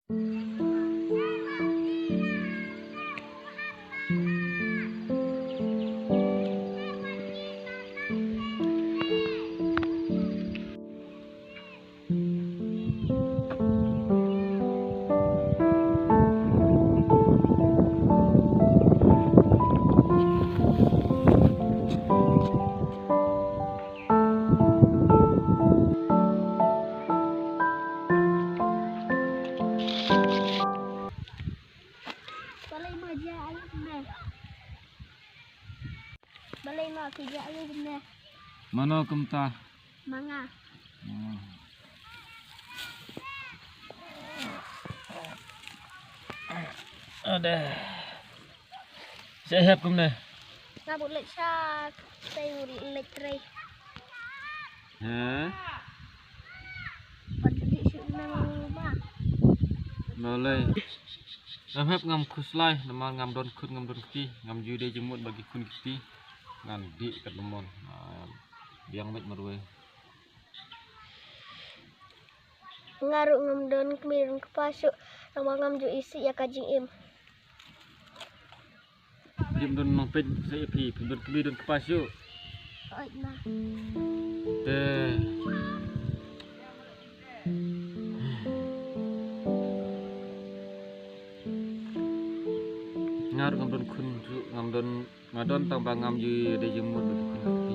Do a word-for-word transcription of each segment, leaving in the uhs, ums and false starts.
Balei ma jia ayu kumne? Balei ma ki jia ayu kumne? Mano kumta? Ma nga. Hmm. Ade. Sa hep kumne? Nga bud leit sha, sa bud leit trei. Ha? Pat dih shu na ba. Balei? Ngam hep, ngam khuslai, namar ngam don khun, ngam don kti, ngam ju dei jingmut bad ki khun ki kti. Ngan dih kat lemon. Ah, biang met marwei. Nga ruh ngam don kmie don kpa shuh, namar ngam ju isih ïa ka jingim. Phim don nongpeit sa ïa phi, phim don kmie don kpa shuh. Oi ma. Te. Nga ruh ngam don khun shuh, ngam don, nga don tang ba ngam ju dei jingmut bad ki khun ki kti.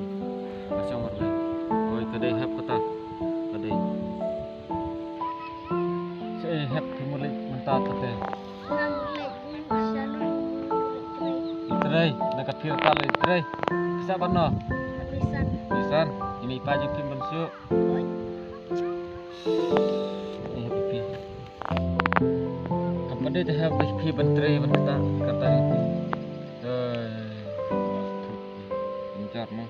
Nga shong marwei. Oi, ta dei hep kata. Ta dei. Sa hep ki mut leit mynta kata. Nga mut leit sha lum, leit trei. Leit trei, na ka phi kata leit trei. Pisa ban no? Bisan. Bisan. Ine i pa jong phi ban suk. Oi. Eh, hep phi. Kam pat dei te hep phi ban trei ban kata, kata ni phi. Oi. Jar ma.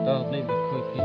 To, blei ba khui phi.